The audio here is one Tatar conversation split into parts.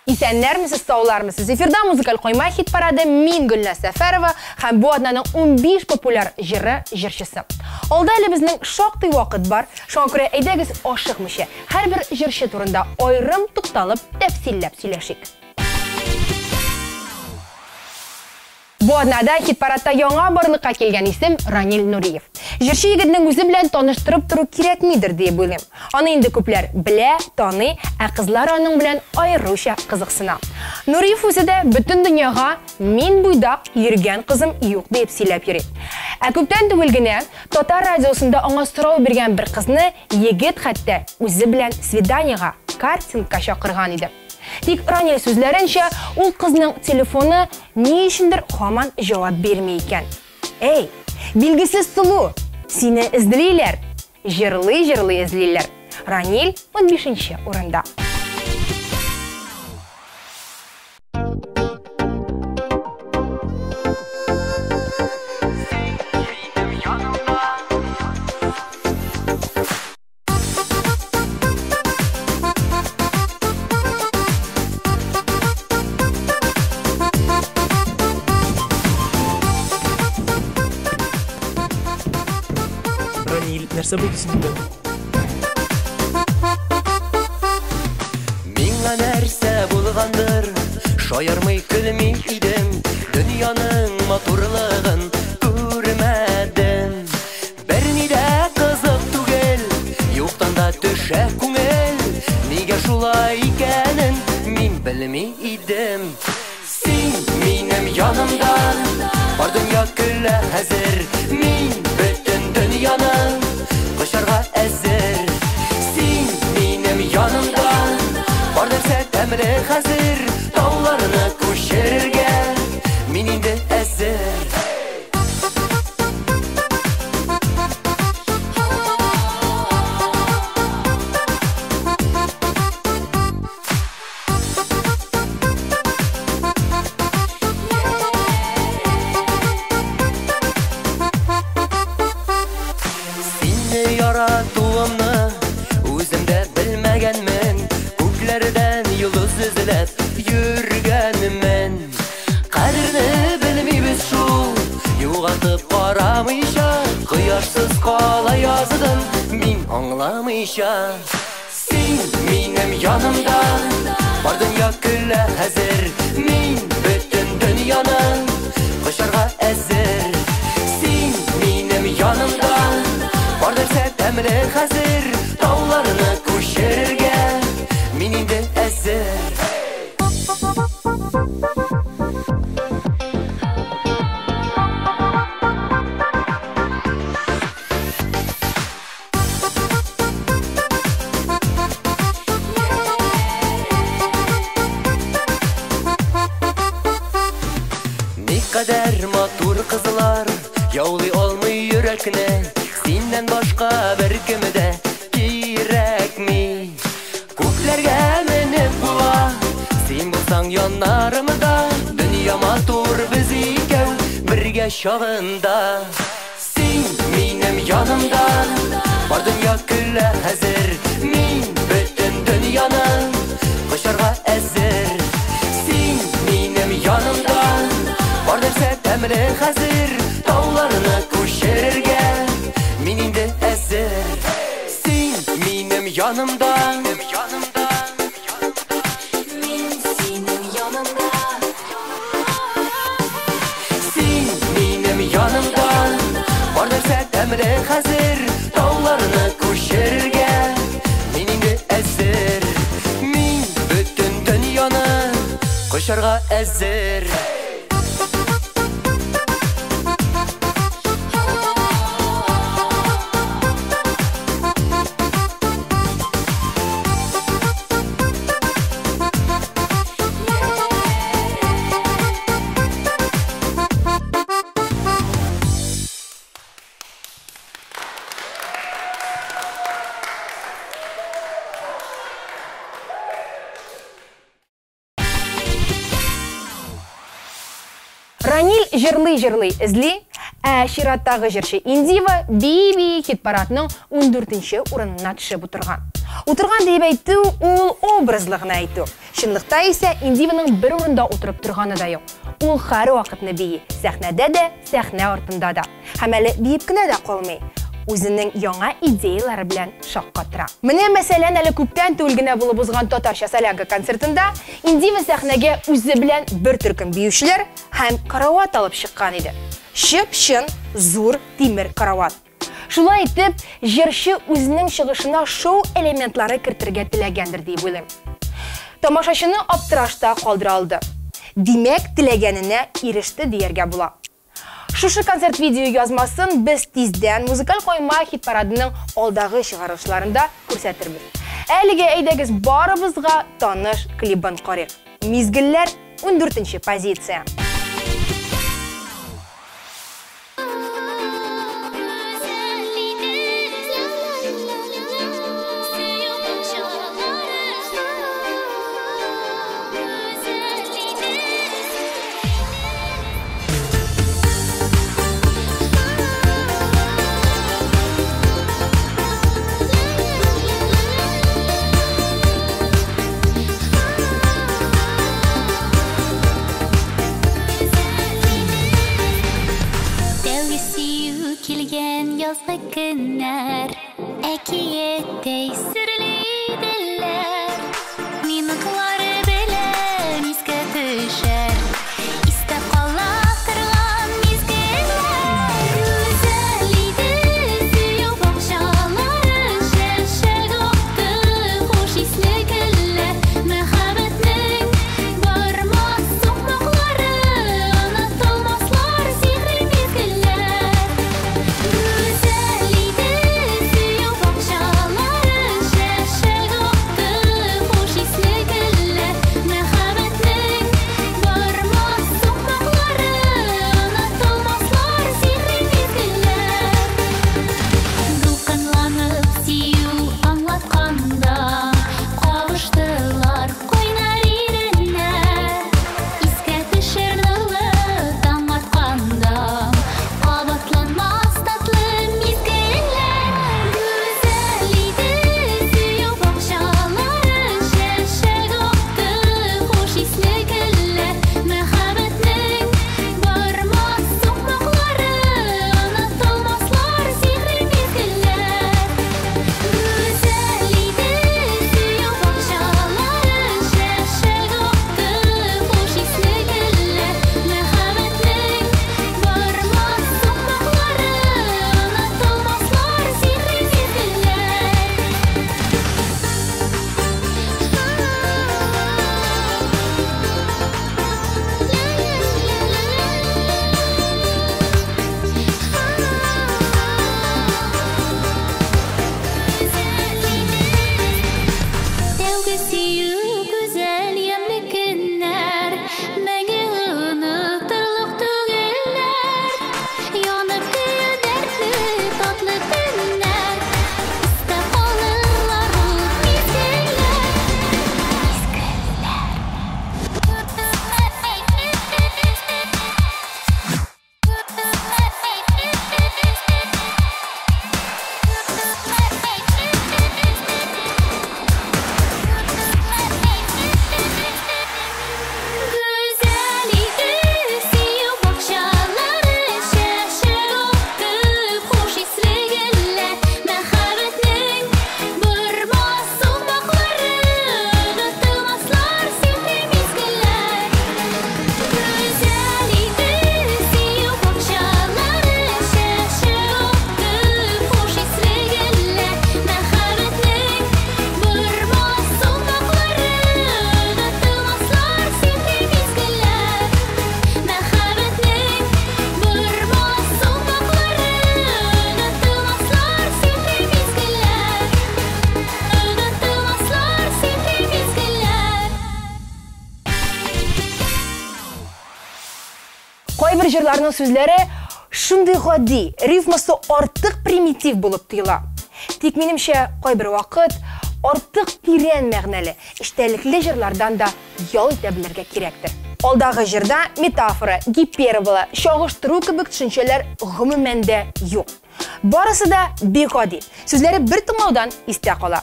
Исәннәрмесез, саулармысыз? Эфирда музыкаль койма хит парады. Мин Гөлназ Сәфәрова һәм бу атнаның 15 популяр җыры җырчысы. Алда әле безнең шактый вакыт бар. Шуңа күрә әйдәгез ашыкмыйча һәрбер җырчы турында аерым тукталып, тәфсилләп сөйләшик. Бу атнада хит-парадта яңа барлыкка килгән исем Ранил Нуриев. Җырчы егетнең үзе белән таныштырып тору кирәкмидер диеп уйлыйм. Аны инде күпләр белә, таный, ә кызлар аның белән аеруча кызыксына. Нуриев үзе дә бөтен дөньяга мин буйдак йөргән кызым юк диеп сөйләп йөри. Ә күптән түгел генә татар радиосында аңа сорау биргән бер кызны егет хәтта үзе белән свиданиега, картингка чакырган иде. Тик Ранил сүзләренчә, ул кызның телефоны ни өчендер һаман җавап бирми икән. Эй, билгесез сылу, сине эзлиләр. Җырлый-җырлый эзлиләр. Ранил 15 урында. Ранил, нәрсә булды синең белән? Миңа нәрсә булгандыр, шаярмый көлми идем, дөньяның матурлыгын күрмәдем. Берни дә кызык түгел, юктан да төшә күңел, нигә шулай икәнен мин белми идем. Син минем янымда, бар дөнья көлә хәзер, мин бөтен дөньяны кочарга әзер. Син минем янымда, бар нәрсә тәмле хәзер, тауларны күчерергә мин инде әзер. Сине яратуымны үзем дә белмәгәнмен, күкләрдән йолдыз эзләп йөргәнмен. Кадерне белмибез шул, югалтып карамыйча, кояшсыз кала яздым мин аңламыйча. Син минем янымда, бар дөнья көлә хәзер, мин бөтен дөньяны кочарга әзер. Син минем янымда, бар нәрсә тәмле хәзер, тауларны күчерергә мин инде әзер. Никадәр матур кызлар яулый алмый йөрәкне, синнән башка беркем дә кирәкми. Күкләргә менеп була, син булсаң яннарымда, дөнья матур без икәү бергә чагында. Син минем янымда, бар дөнья көлә хәзер, мин бөтен дөньяны кочарга әзер. Син минем янымда, бар нәрсә тәмле хәзер, тауларны күчерергә мин инде әзер. Син минем янымда, Мин синең янымда. Син минем янымда, бар нәрсә тәмле хәзер, тауларны күчерергә мин инде әзер. Мин бөтен дөньяны кочарга әзер. Ранил җырлый-җырлый эзли, ә чираттагы җырчы Индива бии-бии хит-парадның ундүртенче урынына төшеп утырган. Утырган диеп әйтү, ул образлы гына әйтү. Чынлыкта исә Индиваның бер урында утырып торганы да юк. Ул һәрвакытны бии, сәхнәдә дә, сәхнә артында да. Һәм әле биеп кенә дә калмый, үзенең яңа идеяләре белән шаккатыра. Менә, мәсәлән, әле күптән түгел генә булып узган Татарча солянка концертында Индива сәхнәгә үзе белән бер төркем биючеләр һәм карават алып чыккан иде. Чып-чын зур тимер карават. Шулай итеп, җырчы үзенең чыгышына шоу элементлары кертергә теләгәндер дип уйлыйм. Тамашачыны аптырашта калдыра алды. Димәк, теләгәненә иреште дияргә була. Шушы концерт видеоязмасын без тиздән Музыкаль койма хит-парадының алдагы чыгарылышларында күрсәтербез. Әлегә әйдәгез барыбызга таныш клибын карыйк. Мизгелләр, ундүртенче позиция. Тәүге сөю килгән язгы көннәр әкияттәй серле иделәр. Минутлары белән искә төшәр, истә кала торган мизгелләр. Гүзәл иде сөю бакчалары, чәчәк атты хуш исле гөлләр. Мәхәббәтнең бармас сукмаклары, онытылмаслар сихри мизгелләр. Гүзәл иде сөю бакчалары, чәчәк атты хуш исле гөлләр. Мәхәббәтнең бармас сукмаклары, онытылмаслар сихри мизгелләр. Дулкынланып сөю аңлатканда, кавыштылар кайнар иреннәр. Искә төшер нурлы таң атканда, кабатланмас татлы мизгелләр. Гүзәл иде сөю бакчалары, чәчәк атты хуш исле гөлләр. Мәхәббәтнең бармас сукмаклары, онытылмаслар сихри мизгелләр. Гүзәл иде сөю бакчалары, чәчәк атты хуш исле гөлләр. Мәхәббәтнең бармас сукмаклары, онытылмаслар сихри мизгелләр. Тәүге сөю гүзәл ямьле көннәр, мәңге онытырлык түгелләр. Янып көю дәртле татлы төннәр, истә калырлар ул мизгелләр. Гүзәл иде сөю бакчалары, чәчәк атты хуш исле гөлләр. Мәхәббәтнең бармас сукмаклары, онытылмаслар сихри мизгелләр. Гүзәл иде сөю бакчалары, чәчәк атты хуш исле гөлләр. Мәхәббәтнең бармас сукмаклары, онытылмаслар сихри мизгелләр. Мәхәббәтнең бармас сукмаклары, онытылмаслар сихри мизгелләр. Онытылмаслар сихри мизгелләр. Кайбер җырларның сүзләре шундый гади, рифмасы артык примитив булып тоела. Тик минемчә, кайбер вакыт артык тирән мәгънәле, эчтәлекле җырлардан да ял итә белергә кирәктер. Алдагы җырда метафора, гипербола, чагыштыру кебек төшенчәләр гомумән дә юк. Барысы да бик гади. Сүзләре бер тыңлаудан истә кала.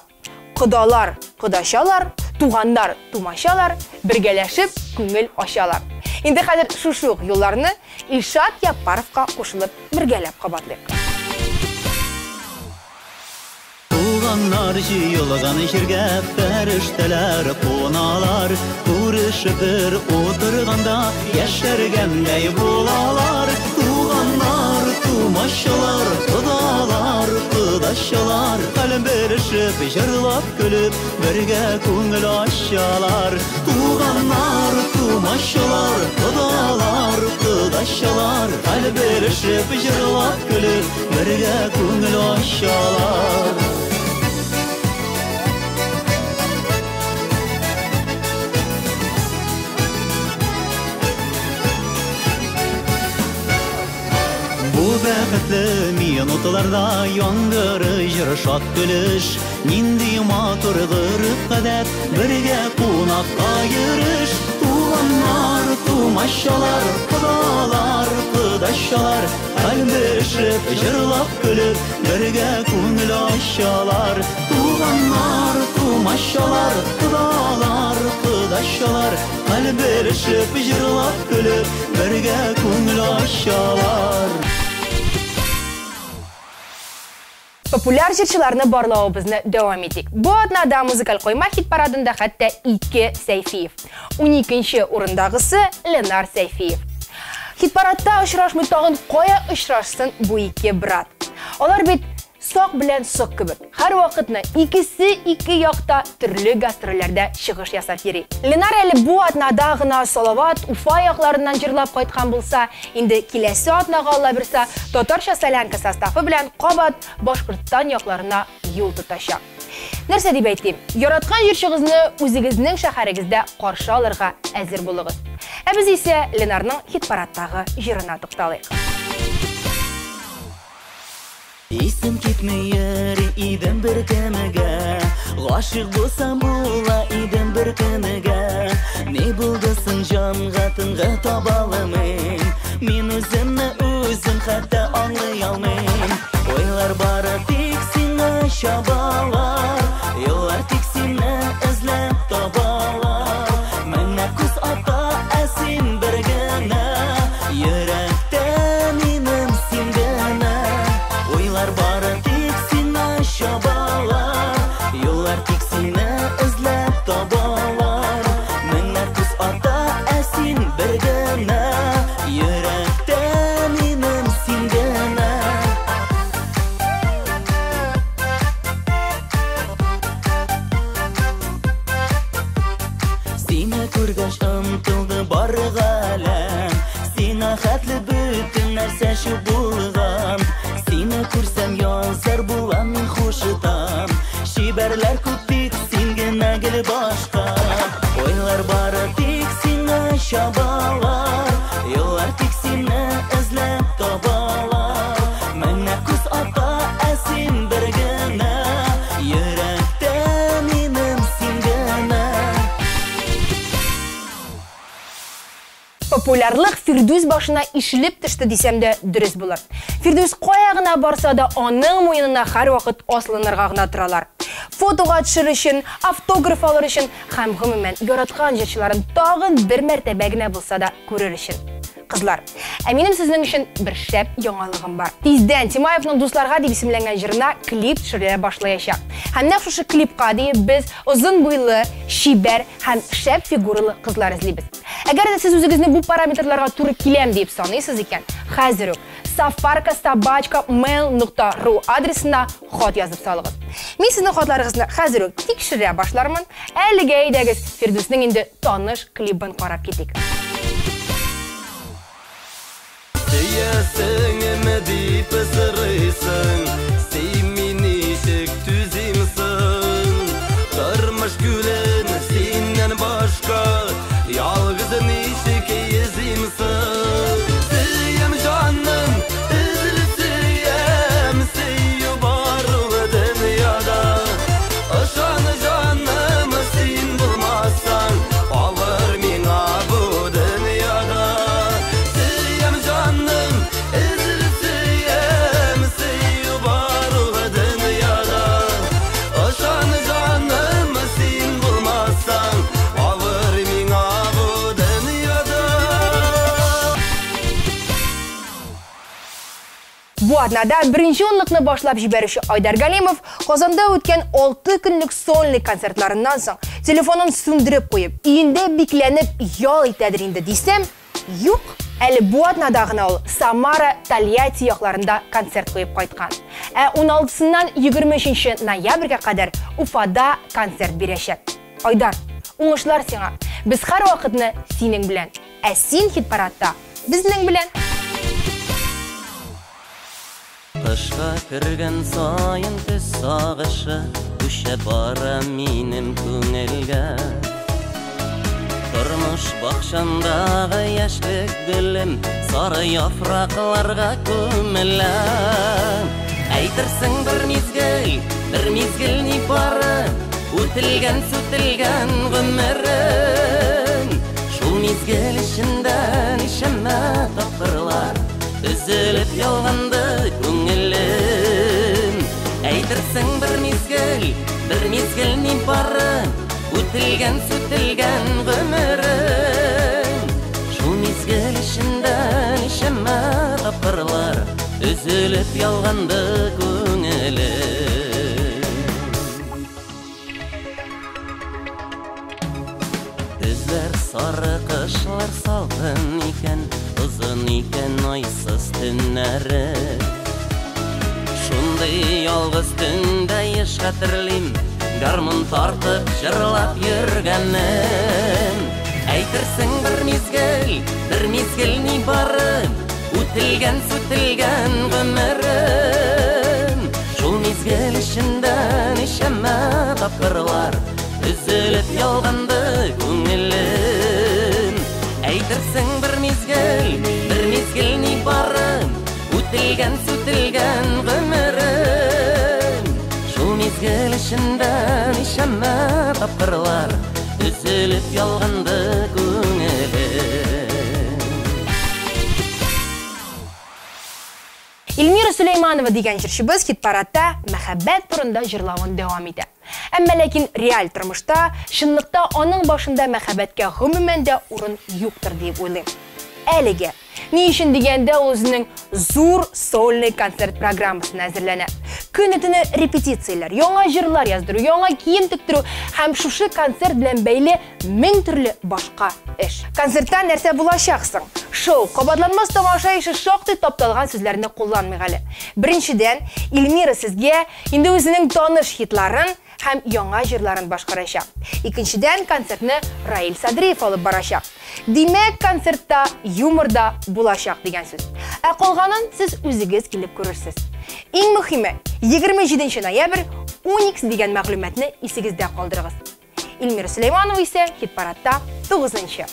Кодалар, кодачалар, туганнар, тумачалар, бергәләшеп күңел ачалар. Инде хәзер шушы ук юлларны Илшат Яппаровка кушылып бергәләп кабатлыйк. Туганнар җыелган җиргә фәрештәләр куналар, күрешеп бер утырганда яшәргәндәй булалар. Туганнар, тумачалар, кодалар, кодачалар, хәл белешеп, җырлап көлеп, бергә күңел ачалар. Туганнар, тумачалар, кодалар, кодачалар, хәл белешеп, җырлап көлеп, бергә күңел ачалар. Бу бәхетле минутларда яңгыры җыр, шат көлеш, нинди матур гореф-гадәт, бергә кунакка йөреш. Туганнар, тумачалар, кодалар, кодачалар, хәл белешеп, җырлап көлеп, бергә күңел ачалар. Туганнар, тумачалар, кодалар, кодачалар, хәл белешеп, җырлап көлеп, бергә күңел ачалар. Популяр җырчыларны барлавыбызны дәвам итик. Бу атнада музыкаль койма хит-парадында хәтта ике Сәйфиев. 12 урындагысы Ленар Сәйфиев. Хит-парадта очрашмый тагын кая очрашсын бу ике брат. Алар бит сак белән сок кебек. Һәр вакытны икесе ике якта төрле гастрольләрдә чыгыш ясап йөри. Ленар әле бу атнада гына Салават, Уфа якларыннан җырлап кайткан булса, инде киләсе атнага Алла бирсә, татарча солянка составы белән кабат Башкортстан якларына юл тотачак. Нәрсә дип әйтим? Яраткан җырчыгызны үзегезнең шәһәрегездә каршы алырга әзер булыгыз. Ә без исә Ленарның хит-парадтагы җырына тукталыйк. Исем китми йөри идем бер кемгә, гашыйк булсам була идем бер кемгә. Ни булды соң җанга тынгы таба алмыйм, мин үземне үзем хәтта аңлый алмыйм. Уйлар бары тик сиңа чабалар, юллар тик сине эзләп табалар. Менә күз ата, ә син бер генә, йөрәктә минем син генә. Уйлар бары тик сиңа чабалар, юллар тик сине эзләп табалар. Менә күз ата, ә син бер генә, йөрәктә минем син генә. Сине күргәч омтылды бар галәм, сиңа хәтле бөтен нәрсә шул булган. Сине күрсәм язар булам мин хушытам, чибәрләр күп тик син генә гел башка. Уйлар бары тик сиңа чабалар, юллар тик сине эзләп табалар. Менә күз ата, ә син бер генә, йөрәктә минем син генә. Популярлык Фирдүс башына ишелеп төште дисәм дә дөрес булыр. Фирдүс кая гына барса да аның муенына һәрвакыт асылынырга гына торалар. Фотога төшер өчен, автограф алыр өчен һәм гомумән яраткан җырчыларын тагын бер мәртәбә генә булса да күрер өчен. Кызлар, ә минем сезнең өчен бер шәп яңалыгым бар. Тиздән Тимаевның Дусларга дип исемләнгән җырына клип төшерелә башлаячак. Һәм нәкъ шушы клипка диеп без озын буйлы, чибәр һәм шәп фигуралы кызлар эзлибез. Әгәр дә сез үзегезне бу параметрларга туры киләм дип саныйсыз икән, хәзер үк safarka@mail.ru адресына хат язып салыгыз. Мин сезнең хатларыгызны хәзер үк тикшерә башлармын. Әлегә әйдәгез Фирдүснең инде таныш клибын карап китик. Сөясеңме дип сорыйсың, син мине ничек түзимсең? Тормыш күлен синнән башка ялгыз ничек йөзимсең? Сөям җаным, өзелеп сөям, сөю бар ул дөньяда. Ышан җаным, син булмасаң, авыр миңа бу Бу атнада беренче унлыкны башлап җибәрүче Айдар Галимов Казанда үткән 6 көнлек сольный концертларыннан соң телефонын сүндереп куеп, өендә бикләнеп ял итәдер инде дисәм, юк, әле бу атнада гына ул Самара, Тольятти якларында концерт куеп кайткан. Ә 16-сыннан 23 ноябрьгә кадәр Уфада концерт бирәчәк. Айдар, уңышлар сиңа! Без һәрвакытны синең белән, ә син хит-парадта безнең белән! Кышка кергән саен төс сагышы Күчә бара минем күңелгә. Тормыш бакчамдагы яшьлек гөлем Сары яфракларга күмелә. Әйтерсең бер мизгел, бер мизгел ни бары Үтелгән, сүтелгән гомерем. Шул мизгел эчендә ничәмә тапкырлар Өзелеп ялганды күңелем. Әйтерсең бер мизгел, бер мизгел ни бары Үтелгән, сүтелгән гомерем. Шул мизгел эчендә ничәмә тапкырлар Өзелеп ялганды күңелем. Көзләр сары, кышлар салкын икән, озын икән айсыз төннәре. Шундый ялгыз төндә еш хәтерлим, гармун тартып җырлап йөргәнем. Әйтерсең бер мизгел, бер мизгел ни бары Үтелгән, сүтелгән гомерем. Шул мизгел эчендә ничәмә тапкырлар Өзелеп ялганды күңелем. Әйтерсең бер мизгел, бер мизгел ни бары Үтелгән, сүтелгән гомерем. Шул мизгел эчендә ничәмә тапкырлар Өзелеп ялганды күңелем. Эльмира Сөләйманова дигән җырчыбыз хит-парадта мәхәббәт турында җырлавын дәвам итә. Әмма ләкин реаль тормышта, чынлыкта аның башында мәхәббәткә гомумән дә урын юктыр дип уйлыйм. Әлегә. Ни өчен дигәндә ул үзенең зур сольный концерт программасына әзерләнә. Көне-төне репетицияләр, яңа җырлар яздыру, яңа кием тектерү һәм шушы концерт белән бәйле мең төрле башка эш. Концертта нәрсә булачак соң? Шоу, кабатланмас тамаша ише шактый тапталган сүзләрне кулланмыйк әле. Беренчедән, Эльмира сезгә инде үзенең таныш хитларын һәм яңа җырларын башкарачак. Икенчедән, концертны Раил Садриев алып барачак. Димәк, концертта юмор да булачак дигән сүз. Ә калганын сез үзегез килеп күрерсез. Иң мөһиме, 27 ноябрь Уникс дигән мәгълүматны исегездә калдырыгыз. Эльмира Сөләйманова исә хит-парадта 9-нчы.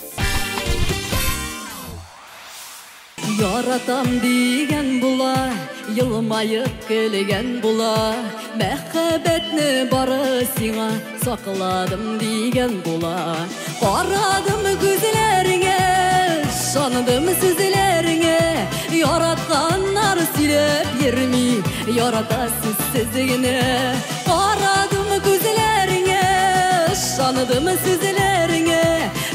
Яратам дигән була, елмаеп көлгән була, мәхәббәтне бары сиңа сакладым дигән була. Карадым күзләреңә, ышандым сүзләреңә, яратканнар сөйләп йөрми, яратасыз сез генә. Карадым күзләреңә, ышандым сүзләреңә,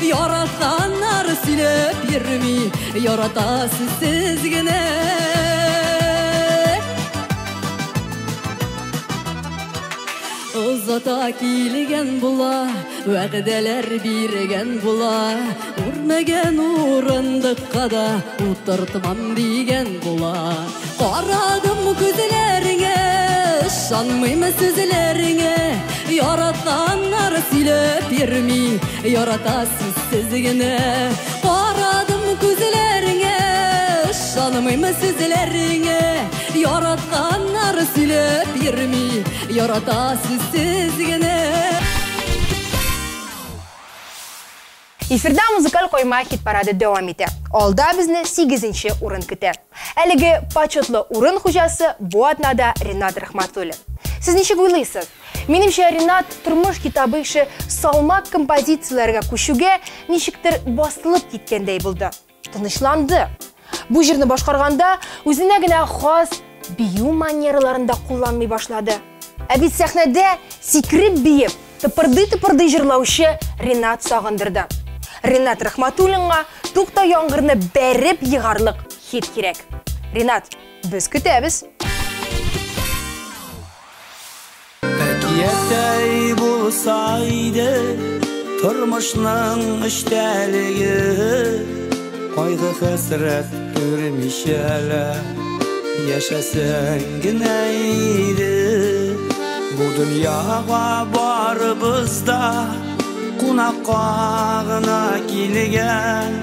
яратканнар сөйләп йөрми, яратасыз сез генә. Озата килгән була, вәгъдәләр биргән була, үрмәгән урындыкка да утыртмам дигән була. Карадым күзләреңә, ышанмыйм сүзләреңә, яратканнар сөйләп йөрми, яратасыз сез генә. Карадым күзләреңә, ышанмыйм сүзләреңә, яратканнар сөйләп йөрми, яратасыз сез генә. Эфирда музыкаль койма хит-парады дәвам итә. Алда безне 8-нче урын көтә. Әлеге почетлы урын хуҗасы бу атнада Ринат Рахматуллин. Сез ничек уйлыйсыз? Минемчә, Ринат тормыш китабы ише салмак композицияләргә күчүгә ничектер басылып киткәндәй булды. Тынычланды. Бу җырны башкарганда үзенә генә хас бию манераларын да кулланмый башлады. Ә бит сәхнәдә сикереп биеп, тыпырдый-тыпырдый җырлаучы Ринат сагындырды. Ринат Рахматуллинга тукта яңгырны бәреп егарлык хит кирәк. Ринат, Без көтәбез. Әкияттәй булса иде тормышның эчтәлеге, кайгы хәсрәт күрмичә лә яшәсәң генә иде. Бу дөньяга барыбыз да кунакка гына килгән,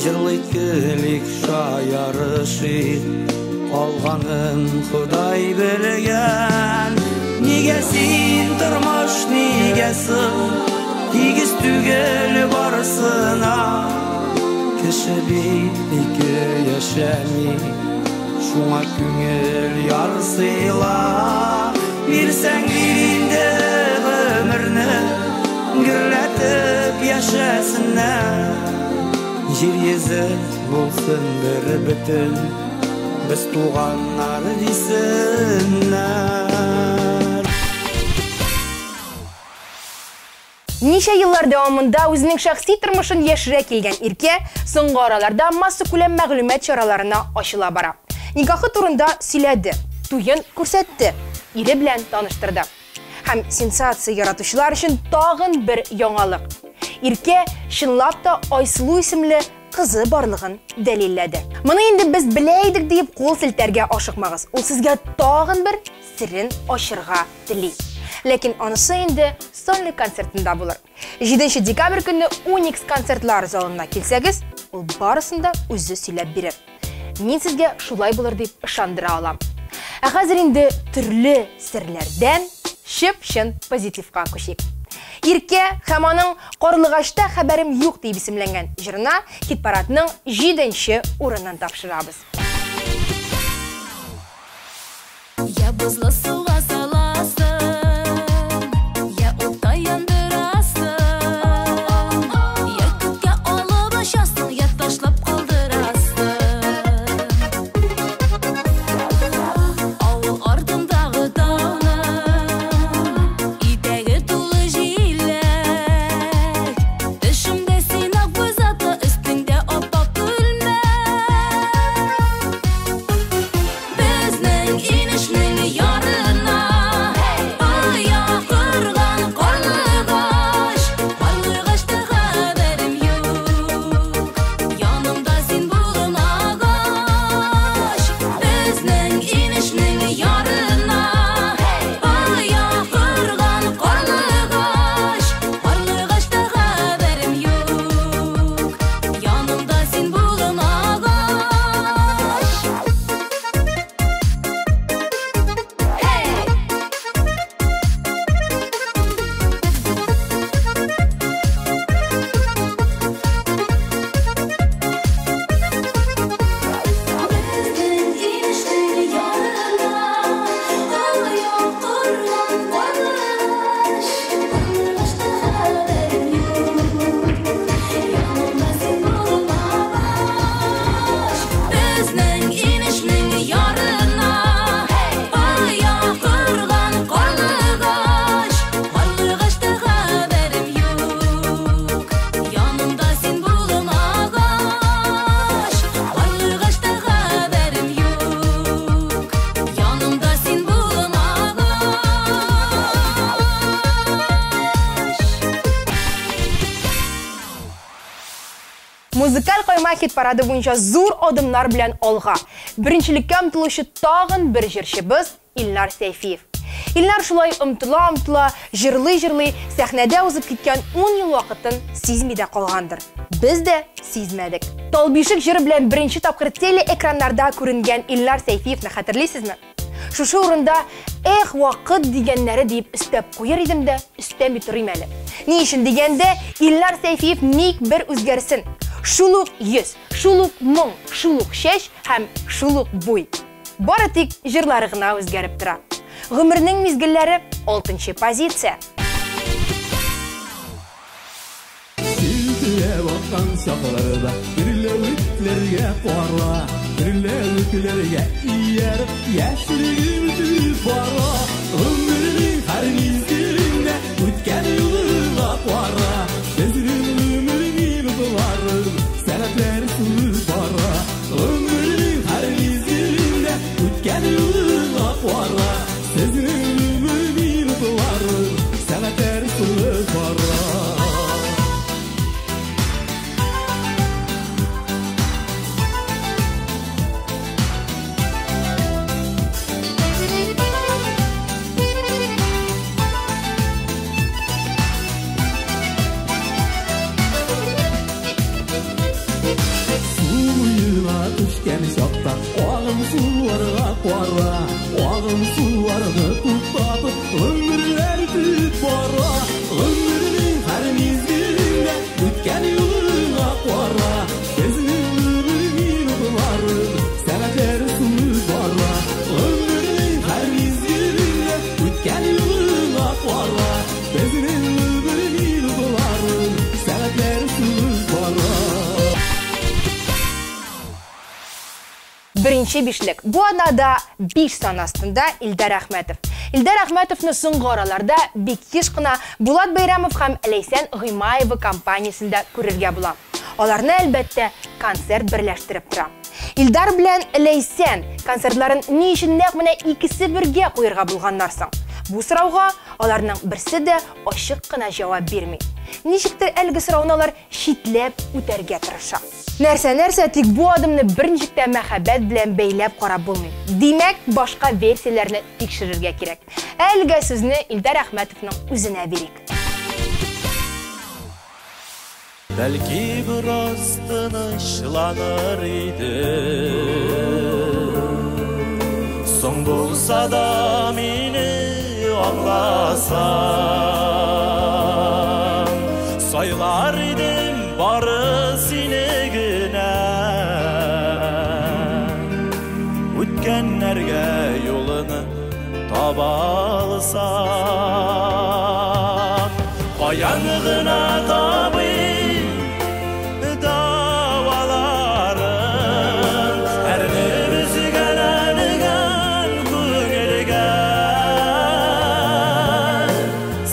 җырлыйк, көлик, шаярышыйк, калганын Ходай белгән. Нигә син, тормыш, нигә соң тигез түгел барысына? Кеше бит ике яшәми, шуңа күңел ярсыйла. Бирсәң инде гомерне, гөрләтеп яшәсеннәр. Җир йөзе булсын бер бөтен, без туганнар дисеннәр. Ничә еллар дәвамында үзенең шәхси тормышын яшерә килгән Иркә соңгы араларда массакүләм мәгълүмат чараларына ачыла бара. Никахы турында сөйләде, туен күрсәтте, ире белән таныштырды. Һәм сенсация яратучылар өчен тагын бер яңалык. Иркә чынлап та Айсылу исемле кызы барлыгын дәлилләде. Моны инде без белә идек диеп кул селтәргә ашыкмагыз. Ул сезгә тагын бер серен ачырга тели. Ләкин анысы инде сольный концертында булыр. 7 декабрь көнне Уникс концертлар залына килсәгез, ул барысын да үзе сөйләп бирер. Мин сезгә шулай булыр дип ышандыра алам. Ә хәзер инде төрле серләрдән чып-чын позитивка күчик. Иркә һәм аның Карлыгачта хәбәрем юк дип исемләнгән җырына хит-парадның 7 урынын тапшырабыз. Я бозлы суга саласың, я утта яндырасың, я күккә алып очасың, я ташлап калдырасың. Авыл артындагы тауның итәге тулы җиләк, төшемдә син акбүз аты, өстеңдә ап-ак күлмәк. Безнең инешнең ярына оя корган карлыгач, карлыгачта хәбәрем юк, янымда син булмагач. Безнең инешнең ярына оя корган карлыгач, карлыгачта хәбәрем юк, янымда син булмагач. Hey! Безнең инешнең ярына оя корган карлыгач, карлыгачта хәбәрем юк, янымда син булмагач. Безнең инешнең ярына оя корган карлыгач, карлыгачта хәбәрем юк, янымда син булмагач. Карлыгачта хәбәрем юк, янымда син булмагач. Музыкаль койма хит-парады буенча зур адымнар белән алга. Беренчелеккә омтылучы тагын бер җырчыбыз Илнар Сәйфиев. Илнар шулай омтыла-омтыла, җырлый-җырлый сәхнәдә узып киткән 10 ел вакытын сизми дә калгандыр. Без дә сизмәдек. Талбишек җыры белән беренче тапкыр телеэкраннарда күренгән Илнар Сәйфиевны хәтерлисезме? Шушы урында эх вакыт дигәннәре дип өстәп куер идем дә, өстәми торыйм әле. Ни өчен дигәндә, Илнар Сәйфиев ник бер үзгәрсен? Шул ук йөз, шул ук моң, шул ук чәч һәм шул ук буй. Бары тик җырлары гына үзгәреп тора. Гомернең мизгелләре 6 позиция. Селтеләп аткан чакларда гөрләвекләргә кара, гөрләвекләргә ияреп яшьлегем үтеп бара. Гомернең һәр мизгелендә үткән юлыңа кара, безнең гомер минутлары сәгатьләр шуып бара. Гомернең һәр мизгелендә Үткән чакта агым суларга кара, агым суларны туктатып, гомерләр үтеп бара. Гомернең һәр мизгелендә үткән юлыңа кара. Безнең гомер минутларын сәгатьләр сүнеп бара. Гомернең һәр мизгелендә үткән юлыңа кара. Безнең гомер минутларын сәгатьләр сүнеп бара. Беренче бишлек. Бу атнада 5 сан астында Илдар Әхмәтов. Илдар Әхмәтовны соңгы араларда бик еш кына Булат Бәйрәмов һәм Ләйсән Гыймаева компаниясендә күрергә була. Аларны әлбәттә концерт берләштереп тора. Илдар белән Ләйсән концертларын ни өчен нәкъ менә икесе бергә куярга булганнар соң? Бу сорауга аларның берсе дә ачык кына җавап бирми. Ничектер әлеге сорауны алар читләп үтәргә тырыша. Нәрсә-нәрсә, тик бу адымны берничек тә мәхәббәт белән бәйләп карап булмый. Димәк, башка версияләрне тикшерергә кирәк. Әлегә сүзне Илдар Әхмәтовның үзенә бирик. Бәлки бераз тынычланыр идем. Соң булса да мине аңласаң, сайлар идем бары сине генә. Үткәннәргә юлны таба алсам, каян гына табыйм даваларын, әрнеп өзгәләнгән күңелгә.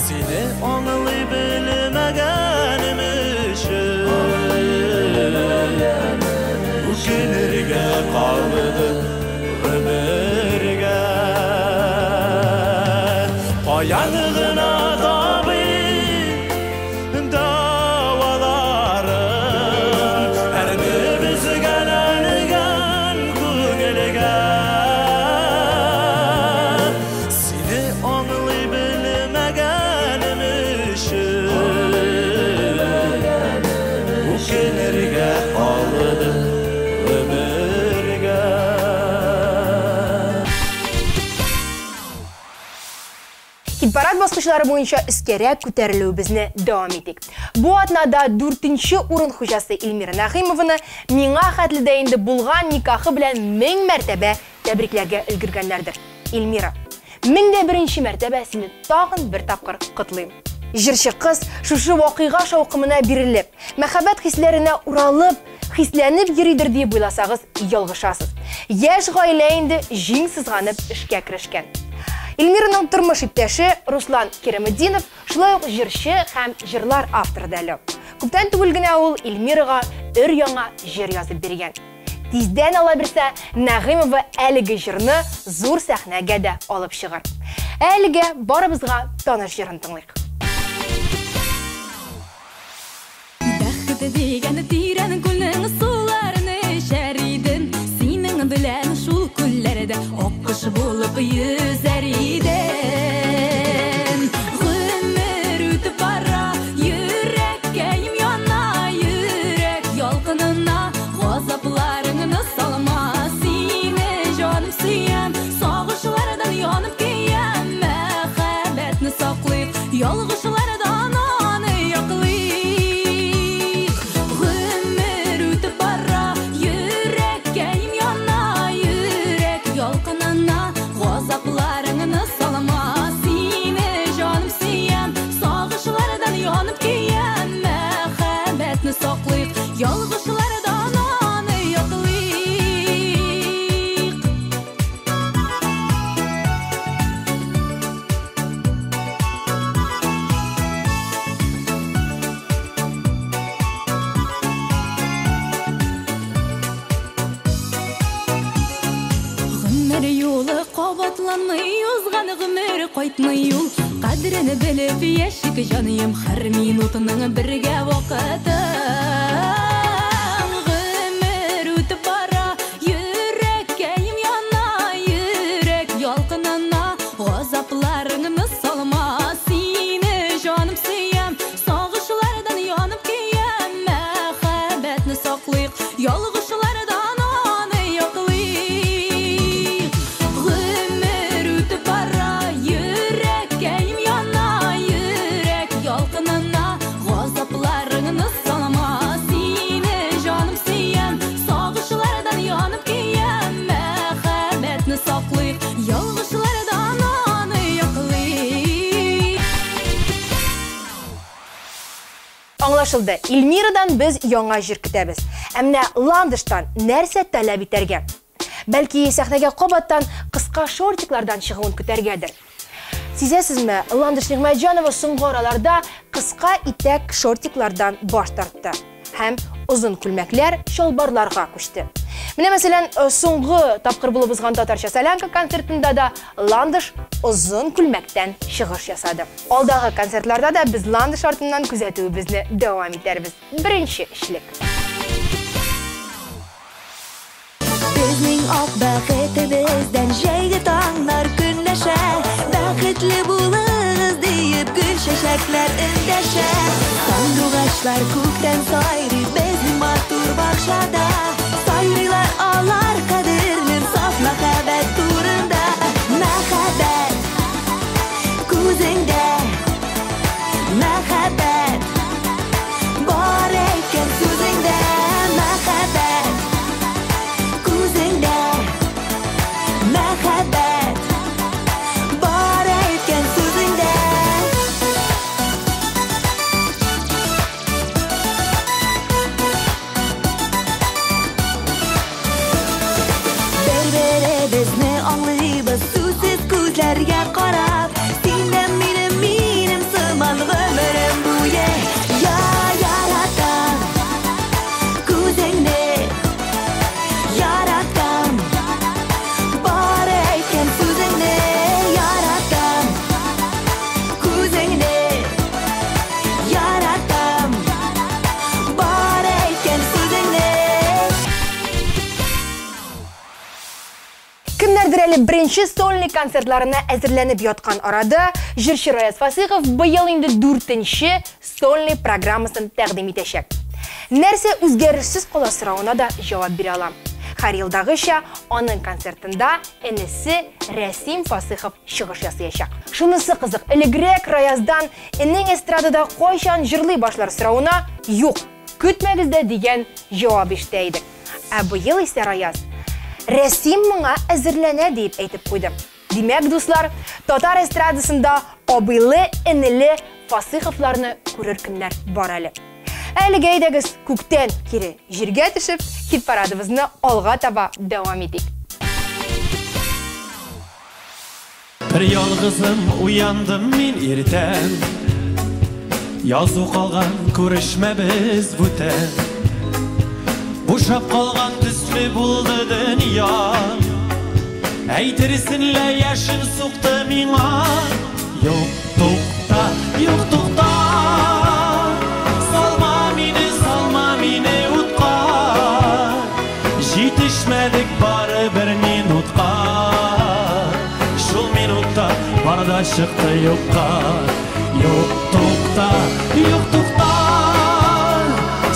Сине аңлый белмәгәнем өчен үкенергә калды гомергә. Каян гына табыйм даваларын, әрнеп өзгәләнгән күңелгә. Сине аңлый белмәгәнем өчен үкенергә калды гомергә. Хит-парад баскычлары буенча өскәрәк күтәрелүебезне дәвам итик. Бу атнада 4нче урын хуҗасы Эльмира Нәгыймованы миңа хәтле дә инде булган никахы белән 1000 мәртәбә тәбрикләргә өлгергәннәрдер. Эльмира, 1001нче мәртәбә сине тагын бер тапкыр котлыйм. Җырчы кыз шушы вакыйга шаукымына бирелеп, мәхәббәт хисләренә уралып, хисләнеп йөридер дип уйласагыз, ялгышасыз. Яшь гаилә инде җиң сызганып эшкә керешкән. Эльмираның тормыш иптәше Руслан Кираметдинов шулай ук җырчы һәм җырлар авторы да әле. Күптән түгел генә ул Эльмирага өр-яңа җыр язып биргән. Тиздән ала бирсә, Нәгыймова әлеге җырны зур сәхнәгә дә алып чыгар. Әлегә барыбызга таныш җырын тыңлыйк. Бәхет дигән тирән күлнең суларын эчәр идем, синең белән шул күлләрдә аккош булып йөзәр идем. Гомер үтеп бара, йөрәккәем яна, йөрәк ялкынына газапларыңны салма. Сине җаным сөям, сагышлардан янып көям, мәхәббәтне саклыйк, ялгышлардан аны яклыйк. Гомер үтеп бара, йөрәккәем яна, йөрәк ялкынына газапларыңны салма. Сине җаным сөям, сагышлардан янып көям, мәхәббәтне саклыйк, ялгышлардан аны яклыйк. Гомер юлы кабатланмый, узган гомер кайтмый ул. Кадерен белеп яшик җаныем, һәр минутының бергә вакыты. Гомер үтеп бара, йөрәккәем яна, йөрәк ялкынына газапларыңны салма. Сине җаным сөям, сагышлардан янып көям, мәхәббәтне саклыйк, ялгышлардан аны Аңлашылды, Эльмирадан без яңа җыр көтәбез. Ә менә Ландыштан нәрсә таләп итәргә? Бәлки, сәхнәгә кабаттан кыска шортиклардан чыгуын көтәргәдер? Сизәсезме, Ландыш Нигъмәтҗанова соңгы араларда кыска итәк шортиклардан баш тартты һәм озын күлмәкләр, чалбарларга күчте. Менә, мәсәлән, соңгы тапкыр булып узган Татарча солянка концертында да Ландыш озын күлмәктән чыгыш ясады. Алдагы концертларда да без Ландыш артыннан күзәтүебезне дәвам итәрбез. Беренче өчлек. Безнең ак бәхетебездән җәйге таңнар көнләшә. Бәхетле булыгыз диеп гөл чәчәкләр эндәшә. Сандугачлар күктән сайрый безнең матур бакчада. Сайрыйлар алар кадерлем саф мәхәббәт турында. Мәхәббәт күзеңдә, мәхәббәт бар әйткән сүзеңдә, мәхәббәт күзеңдә, мәхәббәт бар әйткән сүзеңдә. Бер-беребезне аңлыйбыз сүзсез күзләргә карап. Син дә минем, минем сыман гомерем буе. Я яратам күзеңне, яратам бар әйткән сүзеңне, яратам күзеңне, яратам бар әйткән сүзеңне. Кемнәрдер әле беренче сольный концертларына әзерләнеп яткан арада, җырчы Раяз Фасыйхов быел инде дүртенче сольный программасын тәкъдим итәчәк. Нәрсә үзгәрешсез кала соравына да җавап бирә алам. Һәр елдагыча аның концертында энесе Рәсим Фасыйхов чыгыш ясаячак. Шунысы кызык, элегрәк Раяздан энең эстрадада кайчан җырлый башлар соравына юк, көтмәгез дә дигән җавап ишетә идек. Ә быел исә Раяз Рәсим моңа әзерләнә диеп әйтеп куйды. Димәк, дуслар, татар эстрадасында абыйлы, энеле Фасыйховларны күрер көннәр бар әле. Әлегә әйдәгез күктән кире җиргә төшеп, хит-парадыбызны алга таба дәвам итик. Бер ялгызым уяндым мин иртән. Язу калган күрешмәбез бүтән. Бушап калган төсле булды дөнья. Әйтерсең лә яшен сукты миңа. Юк, тукта, юк, тукта. Салма мине, салма мине утка. Җитешмәдек бары бер минутка. Шул минутта бар да чыкты юкка. Юк, тукта, юк, тукта.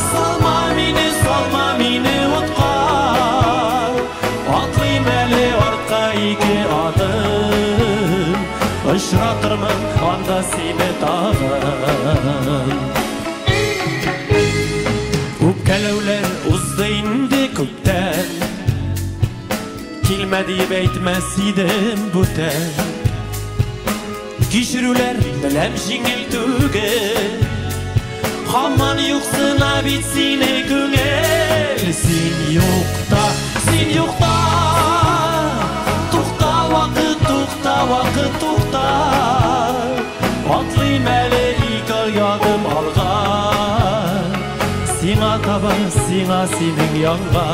Салма мине, салма мине утка. Атлыйм әле артка ике адым. Очратырмын анда сине тагын. Үпкәләүләр узды инде күптән. Килмә диеп әйтмәс идем бүтән. Кичерүләр беләм җиңел түгел. Һаман юксына бит сине күңел. Син юкта, син юкта. Тукта вакыт, тукта вакыт, тукта. Атлыйм әле ике адым алга. Сиңа таба, сиңа синең янга.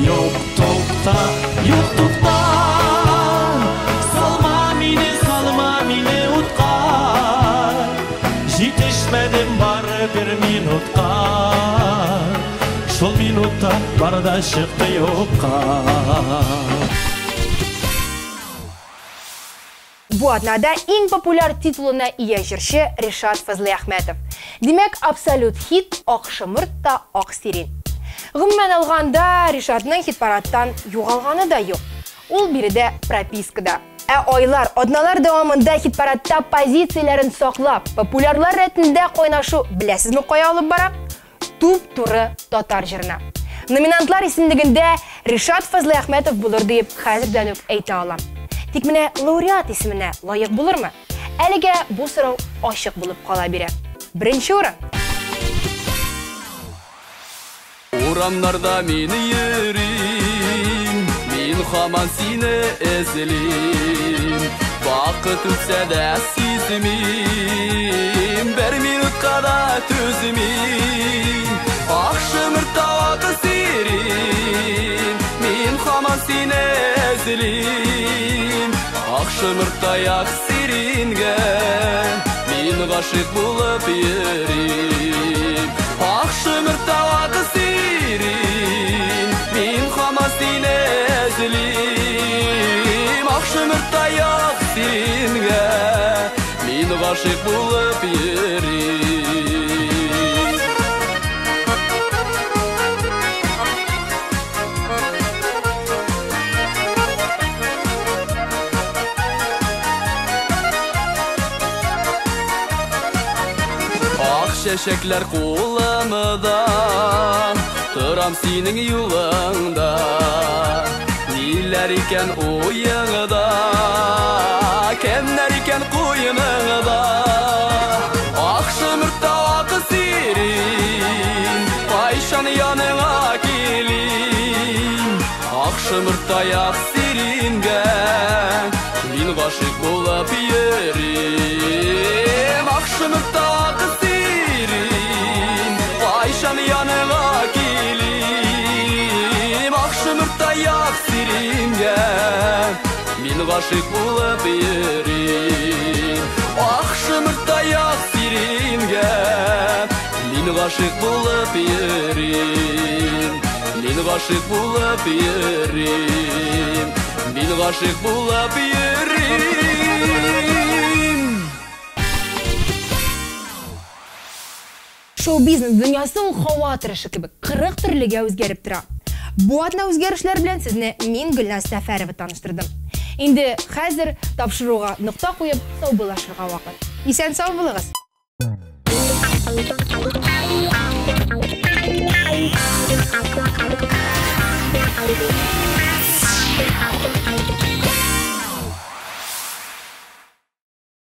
Юк, тукта, юк, тукта. Салма мине, салма мине утка. Җитешмәдем бары бер минутка. Шул минутта бар да чыкты юкка. Бу атнада иң популяр титулына ия җырчы Ришат Фазлыәхмәтов. Димәк, абсолют хит Ак шомырт та ак сирень. Гомумән алганда, Ришатның хит-парадтан югалганы да юк. Ул биредә пропискада. Ә айлар, атналар дәвамында хит-парадта позицияләрен саклап, популярлар рәтендә кайнашу беләсезме кая алып бара? Туп-туры татар җырына. Номинантлар исемлегендә Ришат Фазлыәхмәтов булыр дип хәзердән үк әйтә алам. Тик менә лауреат исеменә лаек булырмы? Әлегә бу сорау ачык булып кала бирә. Беренче урын. Урамнарда мин йөрим, мин һаман сине эзлим. Вакыт үтсә дә сизмим, бер минутка да түзмим. Ак шомырт ак сирин, мин һаман сине эзлим. Ак шомырт ак сирингә мин гашыйк булып йөрим. Ак шомырт ак сирин, мин һаман сине эзлим. Ак шомырт ак сирингә мин гашыйк булып йөрим. Ак чәчәкләр кулымда, торам синең юлыңда. Ниләр икән уеңда, кемнәр икән куеныңда? Ак шомырт ак сирин, кайчан яныңа килим? Ак шомырт ак сирингә мин гашыйк булып йөрим. Ак шомырт ак сирин, кайчан яныңа килим? Ак шомырт ак сирингә мин гашыйк булып йөрим. Ак шомырт ак сирингә мин гашыйк булып йөрим. Мин гашыйк булып йөрим. Мин гашыйк булып йөрим. Шоу-бизнес дөньясы ул һава торышы кебек 40 төрлегә үзгәреп тора. Бу атна үзгәрешләр белән сезне мин, Гөлназ Сәфәрова, таныштырдым. Инде хәзер тапшыруга нокта куеп, саубуллашырга вакыт. Исән сау булыгыз.